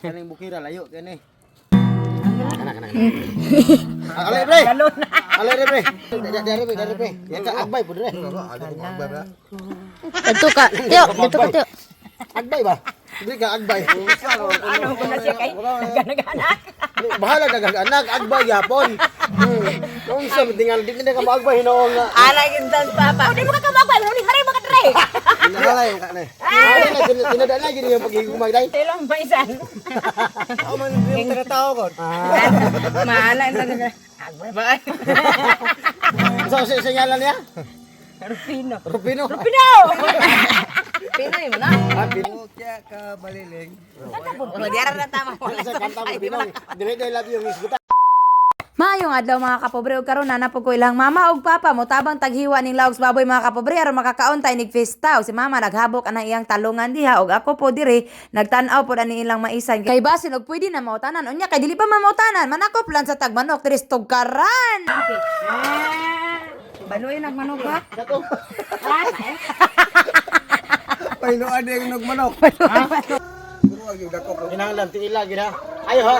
Kaning bukira layo kani. Kana kana. Ale pre. Ale re pre. Dari pre, dari pre. Ya ka agbay pud re. Dito ka, Tiyo, dito ka, Tiyo. Agbay ba? Dili ka agbay. Ano ko na siya kay nagananak. Bahala ka anak agbay yapon. Kung sa tingal di na ka maagbay hinuon nga. Ana gintan papa. Di mo ka kamagway, mo ni hari mo ka dre. Tinalay ka na. Tinada na gini yung pagigumag day. Tilong maisan. Ako man yung taga-tao ko. Maana intan. Agbay ba? So sa ngalan niya? Rufino. Rupino. Rufino. Pinoy mo na. Ah, Pino. Kaya ka baliling. Wala diara na tama. Wala. Sa kanta mo Pino. Dili day love yung isgutan. Maayong adlaw, mga kapobre, ug karon na po ko ilang mama ug papa mo tabang taghiwa ning laog sa baboy, mga kapobre, aron makakaon tay nig fiesta. Ug si mama naghabok anang iyang talungan diha ug ako po diri nagtan-aw pod ani ilang maisan kay basin og pwede na mautanan unya kay dili pa mautanan manakop lang sa tagmanok diri sa tugkaran. Baloy nagmanok ba? Painuan din yung nagmanok. Kinahanglan tiila gid ha. Ayo ha.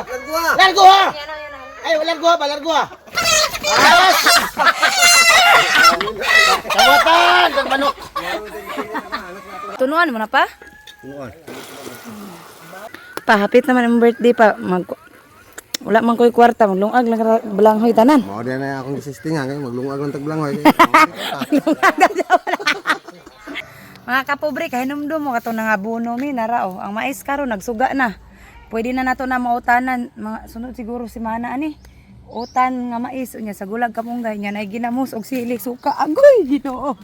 Largo ha. Ayo largo ha, ba largo ha. Ayos. Kawatan kang manok. Tunuan mo na pa? Tunuan. Pahapit naman ang birthday pa. Mag wala man ko'y kwarta, maglungag lang balanghoy tanan. Mao din na akong existing ha, kay maglungag lang tagblanghoy. Mga kapobre, kahinumdum mo katong nangabuno mi nara oh. Ang mais karon nagsuga na. Pwede na nato na mautanan mga sunod siguro si mana ani. Utan nga mais unya sa gulag kamunggay nya nay ginamos og sili suka agoy Ginoo.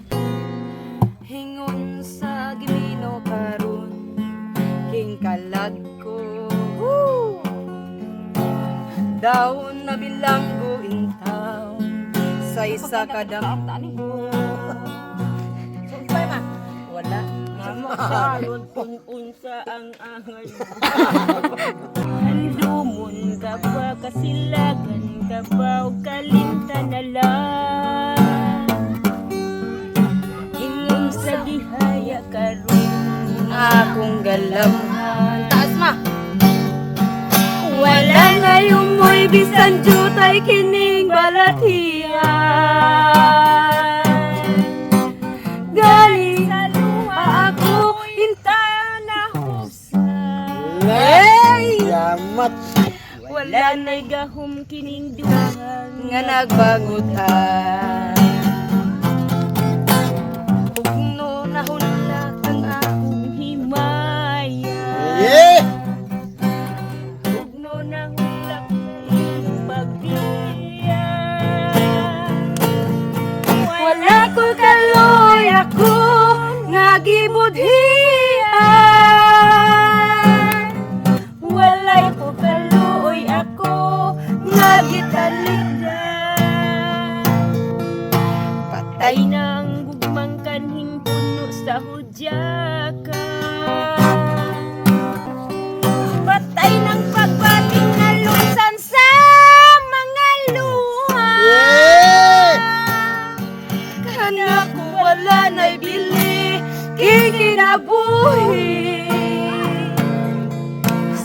Hingon sa gimino karon king kalag ko. Woo! Daon na bilanggo in town sa isa ka damgo. Wala. Salon kung unsa ang angay. Handumon ka ba, kasilagan ka ba, o kalinta na lang. Ingon sa gihaya karon Akong galamhan. Taas ma! Wala na yumoy bisan jutay kining balatian. Gali sa luha ako inta na Hey! Yamat. Wala na'y gahom kining duha Nga nagbangutan. Pugno na hulak ang akong himaya. Yeah! Pugno na hulak na iyong pagbiya. Wala ko kaloy ako nga gibudhian. Walay ko kaluoy ako nga gitalikdan. Patay na ang gugmang kanhing puno sa hudyaka. Patay ng pagbating na lusan sa mga luha. Yeah! Kana ko wala na'y bili, kikinabuhi.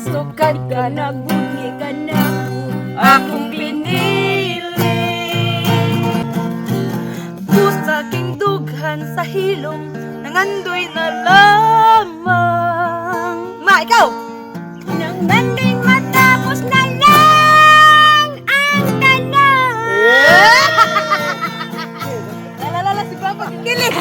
Sukad ka na buhi ka na Akong pinili. Pusa king dughan sa hilom, nangandoy na lamang. Ma, ikaw! Nang mandoy matapos na lang ang tanan. Lalala si Papa, kikilig!